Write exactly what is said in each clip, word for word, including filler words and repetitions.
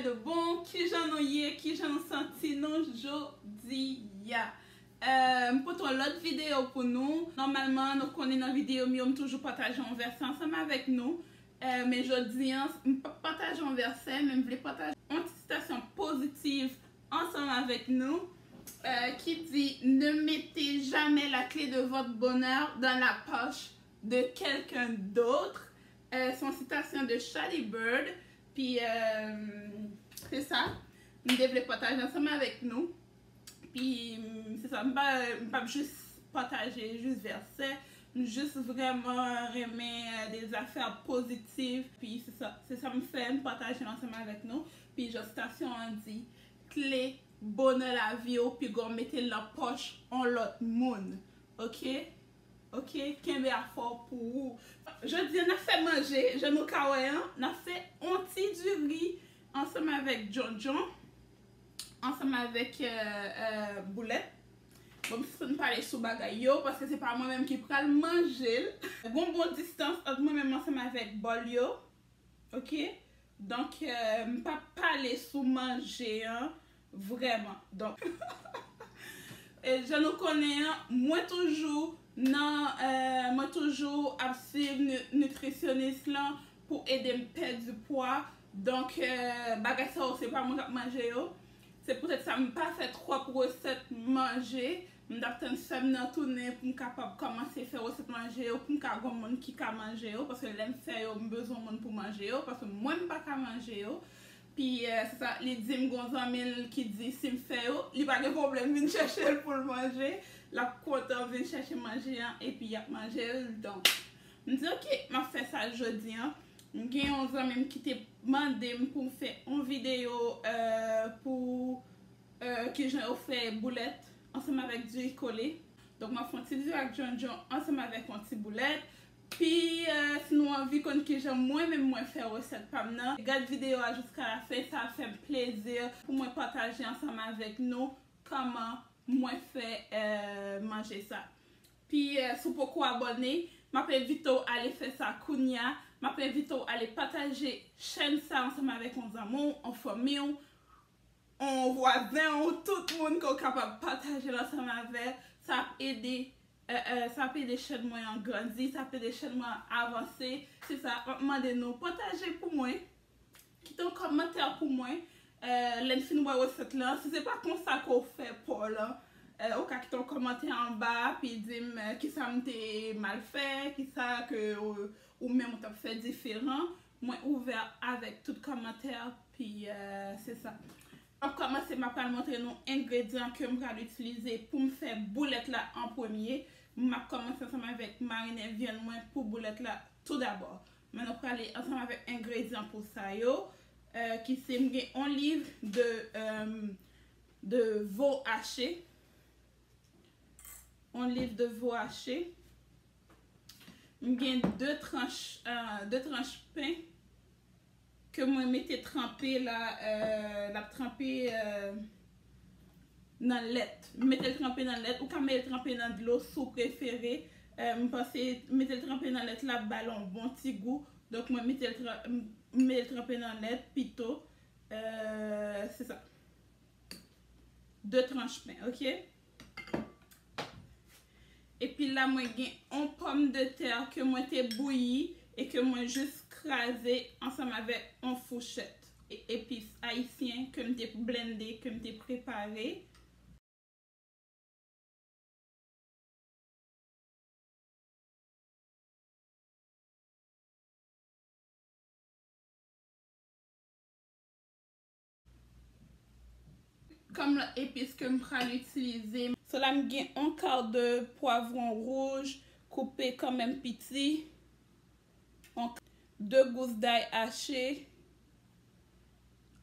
De bon, kijan nou ye, kijan nou santi nou jodi a? Eh, m pote yon lòt videyo pou nou. Nòmalman, nou konnen nan videyo m yo, m toujou pataje yon vèsè ansanm avèk nou. Eh, men jodi a, m p ap pataje yon vèsè, men m vle pataje yon ti sitasyon pozitiv ansanm avèk nou, eh, ki di: Ne mettez jamais la clé de votre bonheur dans la poche de quelqu'un d'autre. Eh, se yon sitasyon de Shady Bird. Pi, eh, se sa, m te vle pataje ansanm avèk nou. Pi, se sa, m pa, m p ap jis pataje jis vèsè. M jis vrèman renmen, eh, de zafè pozitif. Pi se sa, se sa m fè, m pataje l ansanm avèk nou. Pi jan sitasyon an di: kle bonè lavi w, piga w mete l nan pòch yon lòt moun. Oke? Oke? Kenbe afè w pou ou. Jodi a, n ap fè manje, jan nou ka wè an, n ap fè yon ti diri ansanm avèk djondjon, ansanm avèk, eh, eh, boulèt. Bon, m sispann pale sou bagay yo, paske se pa mwen menm ki pral manje l. Gon bon distans ant mwen menm ansanm avèk bòl yo. Oke? Donk, eh, m p ap pale sou manje an, vrèman. Donk, e jan nou konnen an, mwen toujou nan, eh, mwen toujou ap swiv ni-, nitrisyonis lan pou ede m pèdi pwa. Donk, eh, bagay sa yo, se pa mwen k ap manje yo. Se poutèt sa m pa fè twòp resèt manje. M t ap tann sè m nan tounen pou m kapab kòmanse fè resèt manje yo, pou m ka gon moun ki ka manje yo, paske lè m fè yo, m bezwen moun pou manje yo, paske mwen m pa ka manje yo. Pi, eh, se sa, li di m gon zanmi l ki di si m fè yo, li pa gen pwoblèm vin chèche l pou l manje. L ap kontan vin chèche manje an, epi y ap manje l. Donk, m di, "Oke, m ap fè sa jodi an." M gen yon zanmi m ki te mande m pou m fè yon videyo, eh, pou, eh, kijan yo fè boulèt ansanm avèk diri kole. Donk, m ap fè yon ti diri ak djondjon ansanm avèk yon ti boulèt. Pi, eh, si nou anvi konn kijan mwen menm mwen fè resèt pa m nan, gad videyo a jiska lafen, sa ap fè m plezi pou mwen pataje ansanm avèk nou kòman mwen fè, eh, manje sa. Pi, eh, si w poko abòne, m ap envite w ale fè sa kounya. M ap envite w ale pataje chèn sa ansanm avèk yon zanmi w, yon fanmi w, yon vwazen w, tout moun ke w kapab pataje l ansanm avè. Sa ap ede, eh, eh, sa ap ede chèn mwen an grandi, sa ap ede chèn mwen an avanse. Se sa, m ap mande nou pataje pou mwen. Kite yon kòmantè pou mwen, eh, lè n fin wè resèt lan. Si se pa konsa ke w fè pa w lan, eh, ou ka kite yon kòmantè anba, pi di m, eh, kisa m te mal fè, kisa ke, eh, ou menm ou t ap fè diferan. Mwen ouvè avèk tout kòmantè, pi, eh, se sa. M ap kòmanse, m ap pral montre nou engredyan ke m pral itilize pou m fè boulèt la an premye. M ap kòmanse ansanm avèk marinen vyann mwen pou boulèt la toudabò. Men nou prale ansanm avèk engredyan pou sa yo, eh, ki se m gen yon liv de, eh, de vo hache. Yon liv de vo hache. M gen de tranch, eh, de tranch pen ke mwen mete tranpe la, eh, l ap tranpe, eh, nan lèt. Mete l tranpe nan lèt. Ou ka mete l tranpe nan dlo si w prefere. Eh, m panse mete l tranpe nan lèt la ap ba l yon bon ti gou. Donk, mwen mete l tra-, m mete l tranpe nan lèt pito. Eh, se sa. De tranch pen, oke? Epi la, mwen gen yon pòmdetè ke mwen te bouyi e ke mwen jis kraze ansanm avèk yon fouchèt. E, epis ayisyen ke m te blende, ke m te prepare. Kòm lòt epis ke m pral itilize, so la m gen yon ka de pwavwon wouj koupe kanmenm piti, yon de gous day hache,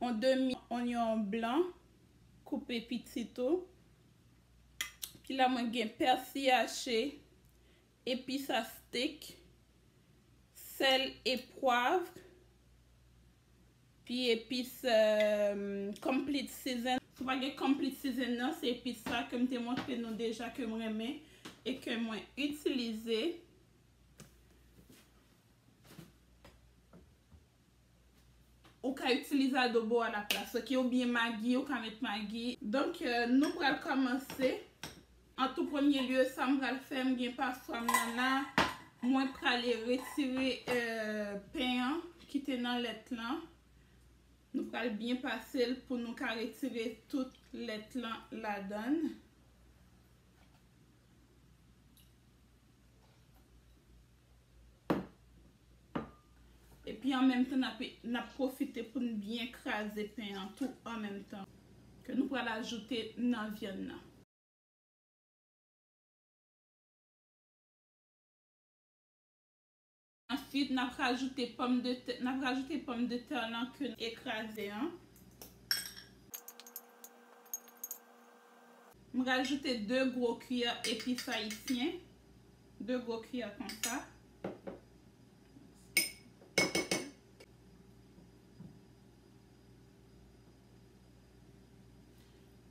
yon demi onyon blan koupe piti tou. Pi la mwen gen pèsi hache, epis a stek, sèl e pwav, pi epis, eh, complete season. Si w pa gen complete season nan, se epis sa ke m te montre nou deja ke m renmen e ke mwen itilize. Ou ka itilize adobo a laplas, ok? Oubyen magi, ou ka met magi. Donk, euh, nou pral kòmanse. An tou premye lye, sa m pral fè, m gen paswa m nan la. Mwen prale retire, euh, pen an ki te nan lèt lan. Nou pral byen pase l pou nou ka retire tout lèt lan ladan l. Epi an menm tan, n ap, n ap pwofite pou n byen kraze pen an tou an menm tan ke nou pral ajoute nan vyann nan. Answit, n ap rajoute pòmdetè, n ap rajoute pòmdetè lan ke n ekraze an. M rajoute de gwo kiyè epis ayisyen. De gwo kiyè konsa.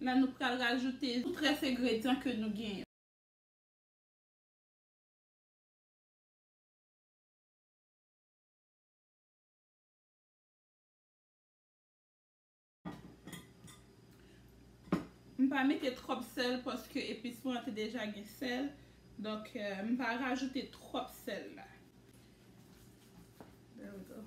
La, nou pral rajoute tout rès engredyan ke nou genyen. M pa mete twòp sèl paske epis mwen an te deja gen sèl. Donk, euh, m pa rajoute twòp sèl la. There we go.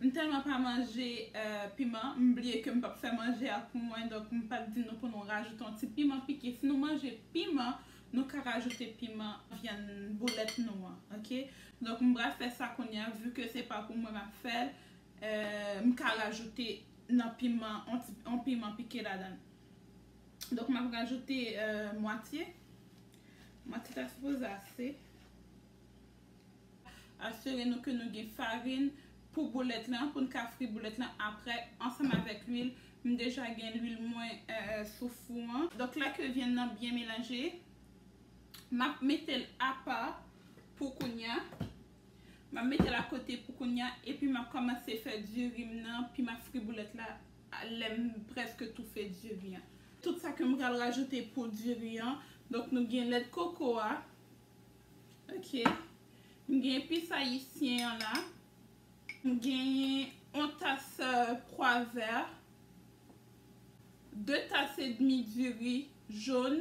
M tèlman pa manje, euh, piman, m bliye ke m p ap fè manje a pou mwen, donk m pa t di nou pou nou rajoute yon ti piman pike. Si nou manje piman, nou ka rajoute piman vyann boulèt nou an, ok? Donk m pral fè sa kounye a, vu ke se pa pou mwen m ap fè l, euh, m ka rajoute nan piman, yon ti, yon piman pike ladan l. Donk m ap rajoute, euh, mwatye. Mwatye ta sipoze ase. Asire nou ke nou gen farin pou boulèt lan, pou n ka fri boulèt lan aprè, ansanm avèk lwil. M deja gen lwil mwen, euh, sou fou an. Donk, lè ke vyann nan byen melanje, m ap mete l apa pou kounye a. M ap mete l akote pou kounye a, epi m ap kòmanse fè diri m nan, pi m ap fri boulèt la, lè m prèske tou fè diri an. Tout sa ke m pral rajoute pou diri an. Donk, nou gen lèt koko a. Ok. M gen epis ayisyen an la. M genyen yon tas, euh, pwa vè. De tas edmi diri jòn.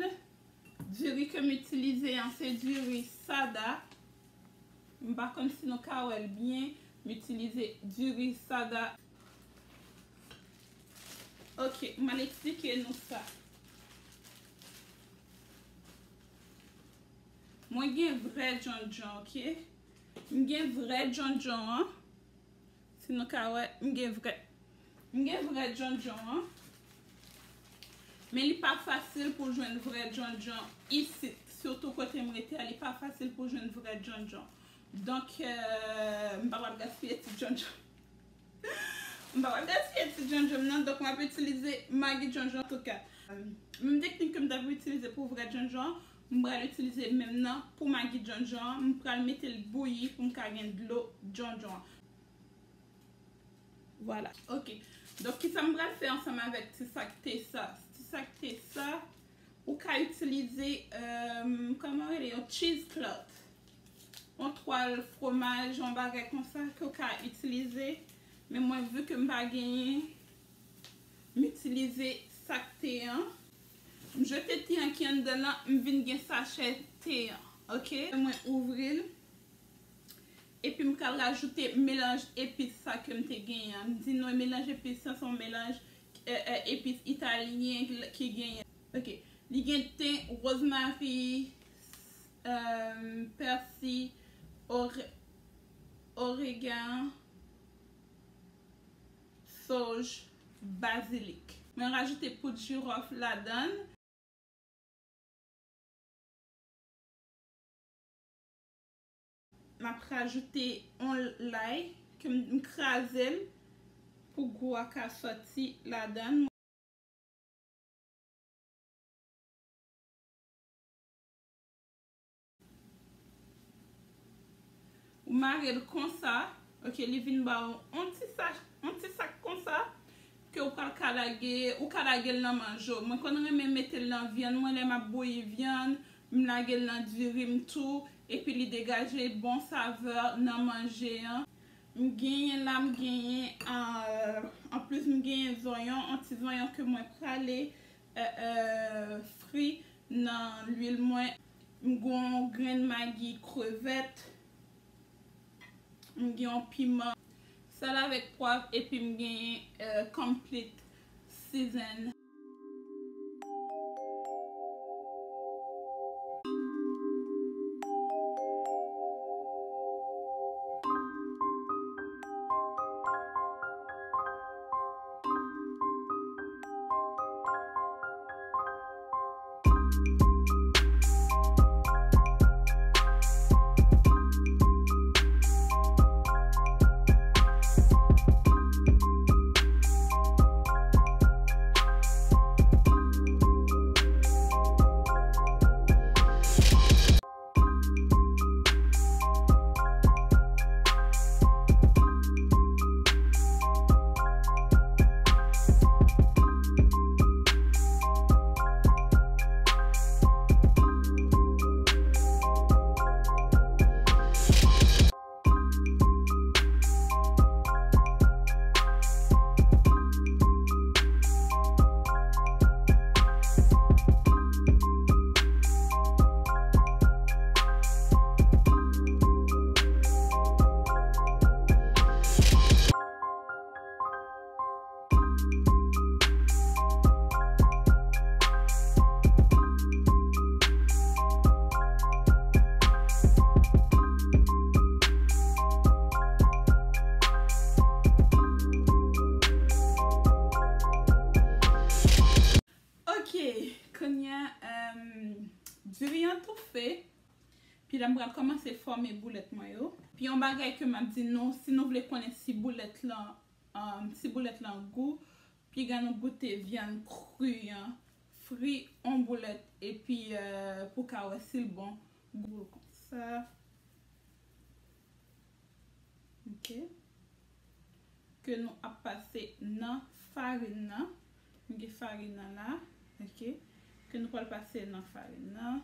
Diri ke m itilize an, se diri Sada. M pa konn si nou ka wè l byen. M itilize diri Sada. Ok, m al eksplike nou sa. Mwen gen vrè djondjon, ok? M gen vrè djondjon an. Si nou ka wè, m gen vrè, m gen vrè djondjon an. Men li pa fasil pou jwenn vrè djondjon isit. Sitou kote m rete a, li pa fasil pou jwenn vrè djondjon. Donk, euh, m pa pral gaspiye ti djondjon. M pa pral gaspiye ti djondjon m nan, donk m ap itilize magi djondjon antouka. Menm teknik ke m t ap itilize pou vrè djondjon, m pral itilize menm nan pou magi djondjon. M pral mete l bouyi pou m ka gen dlo djondjon. Vwala. Ok. Donk, kisa m pral fè ansanm avèk ti sak te sa? Ti sak te sa, ou ka itilize, euh, kòman rele, yon cheesecloth. Yon twal fwomaj, yon bagay konsa ke w ka itilize. Men mwen, vi ke m pa genyen, m itilize sak te an. M jete te an ki anndan lan, m vin gen sachè te an. Ok? Mwen ouvri l. Epi m pral rajoute melanj epis sa ke m te genyen an. M di nou melanj epis sa se yon melanj, eh, eh, epis italyen ki, ki genyen. Ok. Li gen ten, wozmari, eh, pèsi, ore-, oregan, soj, bazilik. Mwen rajoute poud jiwòf ladan l. M ap rajoute yon lay ke m, m kraze l pou gou a ka sòti ladan l. Ou mare l konsa, ok, li vin ba w yon ti sa, yon ti sak konsa, ke ou pral ka lage, ou ka lage l nan manje w. Mwen konn renmen mete l nan vyann mwen lè m ap bouyi vyann, M lage l nan diri m tou, epi li degaje bon savè nan manje an. M genyen la, m genyen, euh, anplis m genyen zonyon, yon ti zonyon ke mwen prale, euh, euh, fri nan lwil mwen. M gen yon grenn magi krevèt. M gen yon piman, sèl avèk pwav, epi m genyen, euh, complete season. Ok, kounye a, euh, diri an toufe. Pi la m pral kòmanse fòme boulèt mwen yo. Pi yon bagay ke m ap di nou, si nou vle konnen si boulèt lan, um, si boulèt lan gou, piga nou goute vyann kri an, fri yon boulèt, epi, euh, pou ka wè si l bon. Gou l konsa. Ok. Ke nou ap pase nan farin nan. M gen farin nan la. Ok. Ke nou pral pase nan farin nan.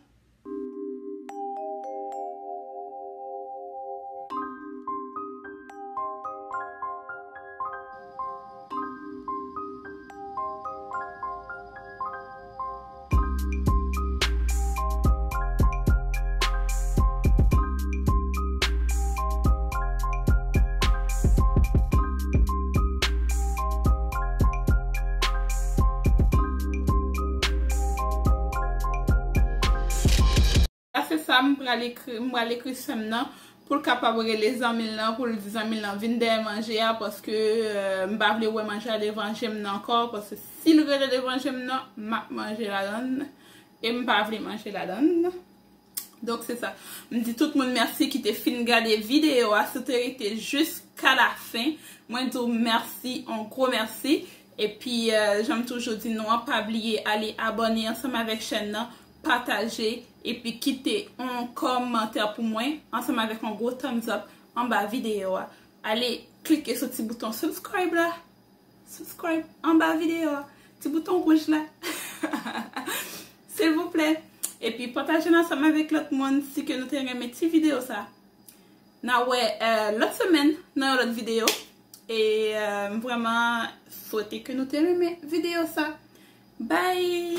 Sa se sa m pral ekri, m pral ekri sè m nan pou l kapab rele zanmi l lan, pou l di zanmi l lan vin dèyè manje a, paske, euh, m pa vle wè manje a devan je m nan ankò, paske si l rele devan je m nan, m ap manje ladann, e m pa vle manje ladann. Donk, se sa. M di tout moun mèsi ki te fin gade videyo a, si w te rete jiska la fen. Mwen di w mèsi, yon gwo mèsi. Epi, euh, jan m toujou di nou an, pa bliye ale abòne ansanm avèk chèn nan, pataje, epi kite yon kòmantè pou mwen, ansanm avèk yon gwo thumbs up anba videyo a. Ale klike sou ti bouton subscribe la. Subscribe anba videyo a. Ti bouton wouj la. Silvouplè. Epi pataje l ansanm avèk lòt moun si ke nou te renmen ti videyo sa. N a wè, euh, lòt semèn nan yon lòt videyo. E, euh, m vrèman swete ke nou te renmen videyo sa. Bye!